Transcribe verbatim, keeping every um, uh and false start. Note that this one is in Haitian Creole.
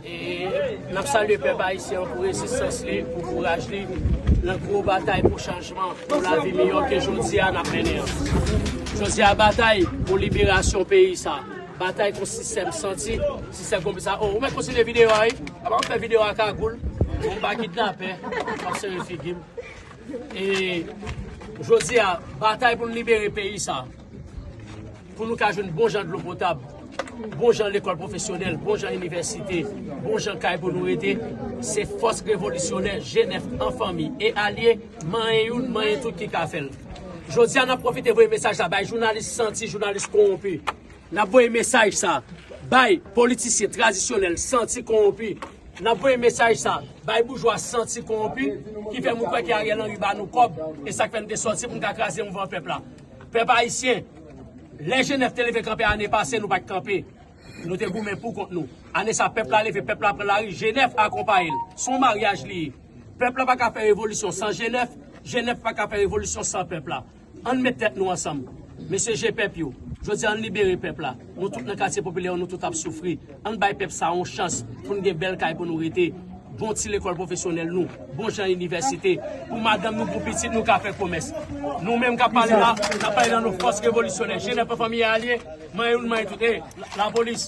E n ap salye pèp ayisyen an pou rezistans li, pou kouraj li nan gwo batay pou chanjman, pou lavi miyò ke jodi a n ap mennen an. Jodi a batay pou liberasyon peyi sa. Batay kont sistèm santi, sistèm konplis sa. Oh, ou mèt kontinye videyo a, wi. Apa m fè videyo a kagoul. Bon, m pa kidnapè. M ap sere figi m. E jodi a, batay pou n libere peyi sa. Pou nou ka jwenn bon jan dlo potab, bon jan lekòl pwofesyonèl, bon jan inivèsite, bon jan kay pou nou rete, se fòs revolisyonè G nèf an fanmi e alye, manyen youn, manyen tout ki ka fè l. Jodi a, n ap pwofite voye mesaj la bay jounalis santi, jounalis kowonpi. N ap voye mesaj sa bay politisyen tradisyonèl santi, kowonpi. N ap voye mesaj sa bay boujwa santi, kowonpi, ki fè moun kwè ke Ariel Henry ba nou kòb, e sa k fè n te sòti pou n ka kraze mouvman pèp la. Pèp ayisyen, lè G nèf te leve kanpe ane pase, nou pa t kanpe. Nou te goumen pou kont nou. Ane sa, pèp la leve, pèp la pran lari, G nèf akonpaye l. Se yon maryaj li ye. Pèp la pa ka fè revolisyon san G nèf, G nèf pa ka fè revolisyon san pèp la. Ann met tèt nou ansanm. Mesye G pèp yo, jodi a ann libere pèp la. Nou tout nan katye popilè yo, nou tout ap soufri. Ann bay pèp sa yon chans pou n gen bèl kay pou nou rete. Bon ti lekòl pwofesyonèl nou, bon jan inivèsite. Pou madanm nou, pou pitit nou ka fè komès. Nou menm k ap pale la, n ap pale nan non fòs revolisyonè. G nèf an fanmi e alye, manyen youn, manyen tout. E, la, lapolis.